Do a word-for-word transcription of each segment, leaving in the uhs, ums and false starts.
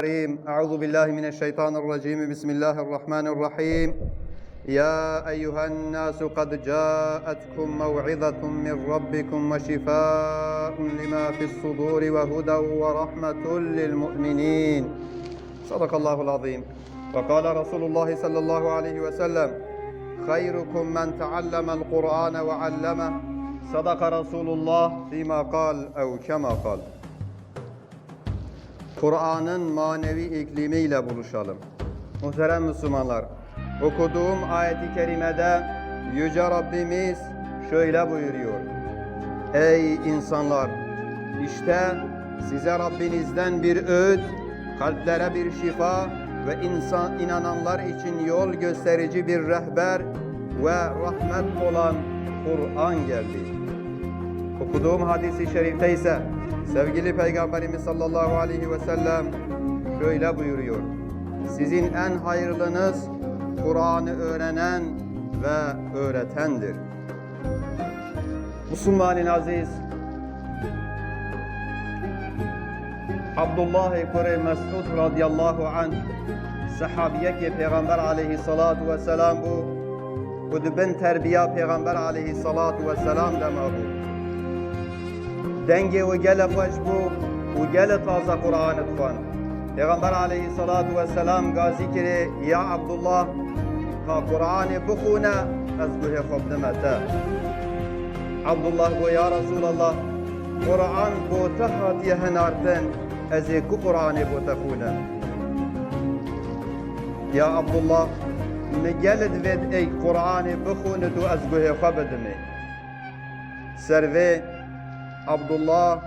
الرحيم. أعوذ بالله من الشيطان الرجيم. بسم الله الرحمن الرحيم. يا أيها الناس قد جاءتكم موعظة من ربكم وشفاء لما في الصدور وهدى ورحمة للمؤمنين. صدق الله العظيم. وقال رسول الله صلى الله عليه وسلم: خيركم من تعلم القرآن وعلمه. صدق رسول الله فيما قال أو كما قال. Kur'an'ın manevi iklimiyle buluşalım. Muhterem Müslümanlar, okuduğum ayeti kerimede Yüce Rabbimiz şöyle buyuruyor: Ey insanlar! İşte size Rabbinizden bir öğüt, kalplere bir şifa ve insan, inananlar için yol gösterici bir rehber ve rahmet olan Kur'an geldi. Okuduğum hadis-i şerifte ise sevgili Peygamberimiz sallallahu aleyhi ve sellem şöyle buyuruyor: Sizin en hayırlınız Kur'an'ı öğrenen ve öğretendir. Musulmanên ezîz, Abdullahê kurê Mesûd radiyallahu anh, sehabiyekê Pêxember aleyhissalatu vesselam bû û di bin terbiya Pêxember aleyhissalatu vesselam de mabû. Dengê wî gelek xweş bû û gelek taze Qur'anê dixwend. Pêxember aleyhissalatu vesselam gazî kirê: Ya Abdullah, ka Qur'anê bixwîne, ez guhê xwe bidime te. Abdullah got: Ya Resulallah, Qur'an bo te hatiye hinartin, ez ê ku Qur'anê bo te xwînim? Ya Abdullah, min gelek divêt ey Qur'anê bixwînit û ez guhê xwe bidimê. Ser vê Abdullah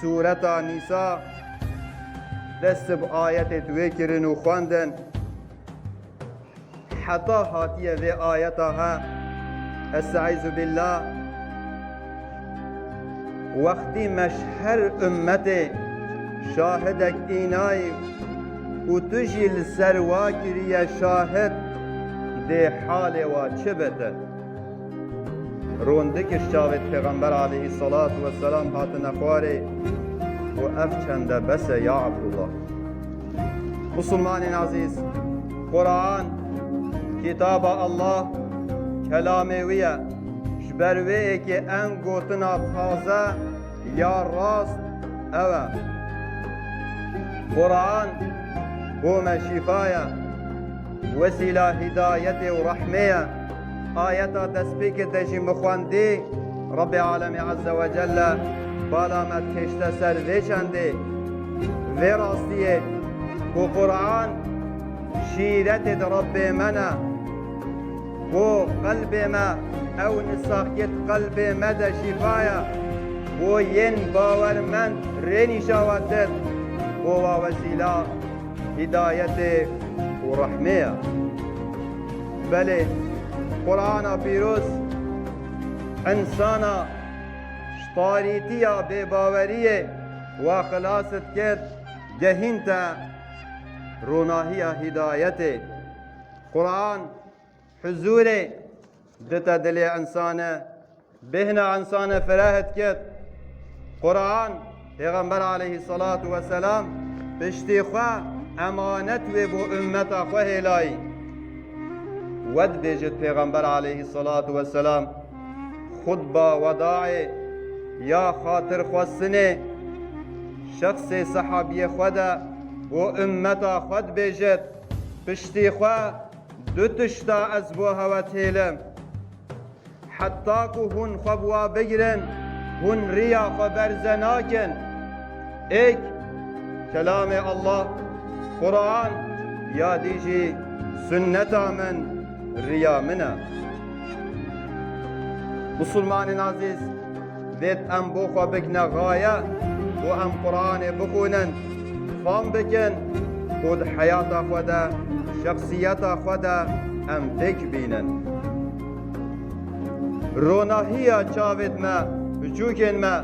Sûreta Nîsa dest bi ayetê wê kirin û xwendin. Heta hatiye vê ayeta he: Estaizu billah. Wextî me ji her ummetê şahidek înayî û tu jî li ser wa kiriye şahid, dê halê wa çi bite? Rondik ji çavêt Pêxember aleyhissalatu vesselam hatine xwarê û ev çende bes e ya Abdullah. Musulmanên ezîz, Quran, kitaba Allah, kelamê wî ye. Ji ber wê yekê en gotina taze ya rast ew e. Quran bo me şîfa ye, wesîla hîdayetê û rehmê ye. Ayeta destpêkê de jî min xwendî, Rebbê Alemê Azze ve Celle bala me dikişte ser vê çendê, vê rastiyê ku Quran şîretê di Rebbê me ne. Bo qelbê me, ew nisaxiyê di qelbê me de şîfa ye. Bo yên bawermend rê nîşa we did. Bo wa wesîla hîdayetê û rehmê ye. Belê, Qur'ana pîroz insana ji tarîtiya bêbaweriyê wa xilas dikir, gehînte ronahiya hîdayetê. Qur'an huzûrê dite dilê insane, bêhna insane fireh dikir. Quran, Pêxember aleyhissalatu vesselam piştî xwe emanet wê bo ummeta xwe hêlayî. We dibêjit Pêxember aleyhissalatu vesselam xutba wedaê ya xatirxwestinê şexsê sehabiyê xwe de bo ummeta xwe dibêjit: Piştî xwe du tişta ez bo hewe dihêlim. Heta ku hûn xwe bi wa bigirin, hûn riya xwe berze nakin. Êk, kelamê Allah, Quran, ya dî jî sunneta min, riya min e. Musulmanên azîz, vêt em bo xwe bikine xaye û em Quranê bixwînin, fam bikin û di heyata xwe de, şexsiyeta xwe de em vêk bînin. Ronahiya çavêt me, biçûkên me,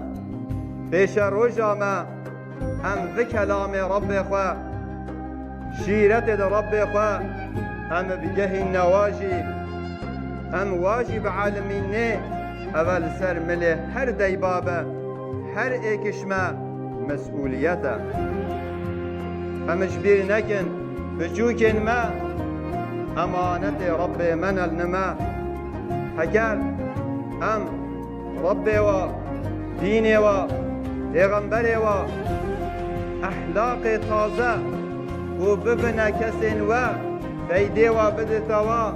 pêşeroja me, em vi kelamê Rebbê xwe, şîretê di Rebbê xwe, em bigehînne wa jî, em wa jî bialimînê, eve li ser milê her deyba be, her êkiş me mesûliyet e. Em ji bîr nekin, piçûkên me emanetê Rebbê me ne li me. Heger em Rebbê wa, dînê wa, pêxemberê wa, ehlaqê taze ku bibine kesên we, feydê wa bidite wa,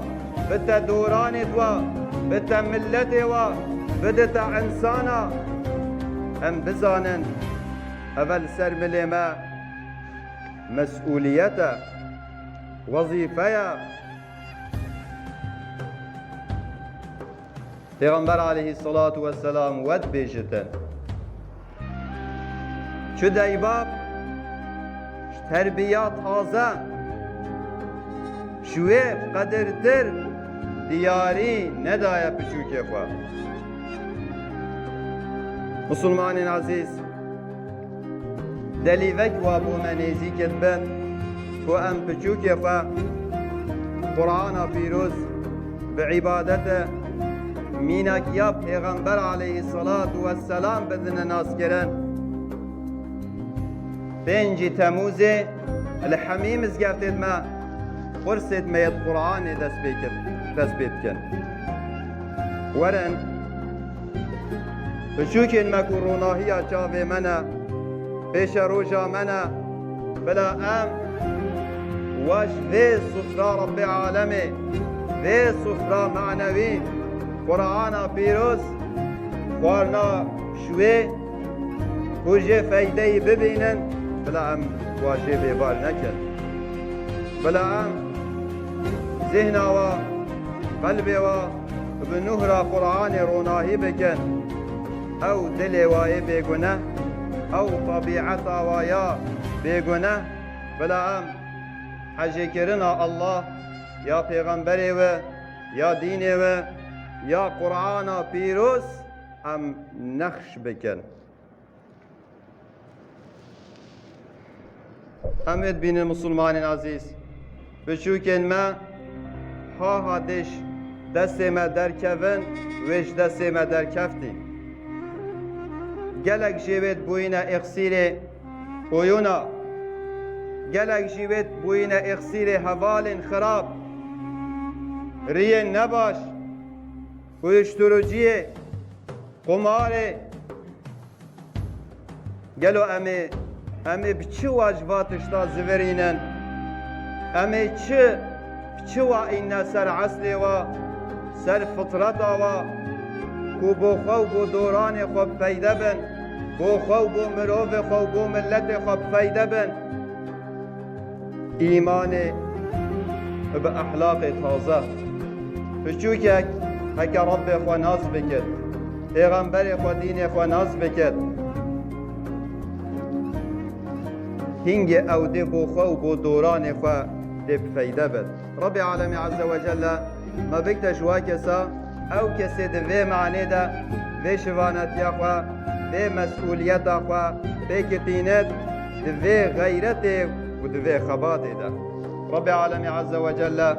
bite doranê wa, bite milletê wa, bidite insana. Em bizanin, eve li ser milê me mesûliyet e, wezîfe ye. Pêxember aleyhisselatu vesselam we dibêjite. Çi deybab ji terbiya taze, ji wê qedirtir diyarî nedaye piçûkê xwe. Musulmanên ezîz, delîvek wa bo me nêzîkê dibe ku em piçûkê xwe Qur'ana pîroz bi îbadete mînakiya Pêxember aleyhisselatu vesselam bidine naskirin. Pêncî Temûzê li hemî mizgeftê me qursê me yê Qur'anê dest pê kir-, dest pê dikin. Werin, piçûkên me ku ronahiya çavê me ne, pêşeroja me ne, bila em wa ji vê sufra Rebbê alemê, vê sufra manewî, Qur'ana pîroz, xwarina ji wê ku jê feydeyî bibînin, bila em wa jê bêvar nekin. Bila em zihna wa, qelbê wa bi nûhra Qur'anê ronahî bikin. Ew dilê wa yê bêguneh, ew tebîeta wa ya bêguneh, bila em hejêkirina Allah, ya pêxemberê we, ya dînê we, ya Qur'ana pîroz em nexş bikin. Em ê dibînin, musulmanên ezîz, piçûkên me ha ha dê ji destê me derkevin, wê ji destê me derkeftî. Gelek jê wê dibûyîne êxsîrê oyûna. Gelek jî wê dibûyîne êxsîrê hevalên xirab, riyên nebaş, uyuşturuciyê, qumarê. Gelo em ê, em ê bi çi wa ji va tişta zivirînin? Em ê çi, bi çi wa îne ser eslê wa, ser fitreta wa, ku bo xwe û bo doranê xwe bi feyde bin, bo xwe û bo mirovê xwe û bo miletê xwe bi feyde bin? Îmanê bi ehlaqê taze. Piçûkek heke Rebbê xwe nas bikit, pêxemberê xwe, dînê xwe nas bikit, hingê ew dê bo xwe û bo doranê xwe dê bi feyde bit. Rebbê alemê Azze ve Celle me bikte ji wa kesa, ew kesê di vê manê de vê şivanetiya xwe, vê mesûliyeta xwe pêkitînit, di vê xeyretê û di vê xebatê de. Rebbê alemê Azze ve Celle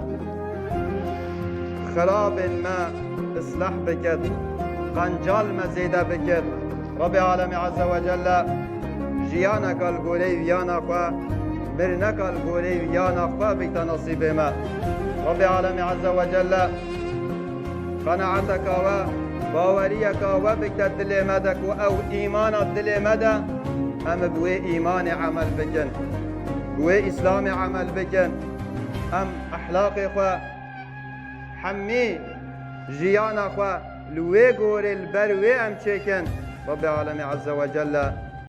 xirabên me islah bikit, qencal me zêde bikit. Rebbê alemê Azze ve Celle jiyaneka li goreyî viyana xwe, mirineka li goreyî viyana xwe bikte nesîbê me. Rebbê alemê Azze ve Celle qenaeteka we, baweriyeka we bikte dilê me de ku ew îmana dilê me de, em bi wê îmanê emel bikin, bi wê Îslamê emel bikin, em ehlaqê xwe, hemî jiyana xwe li wê gorê li ber wê em çêkin. Rebbê alemê Azze ve Celle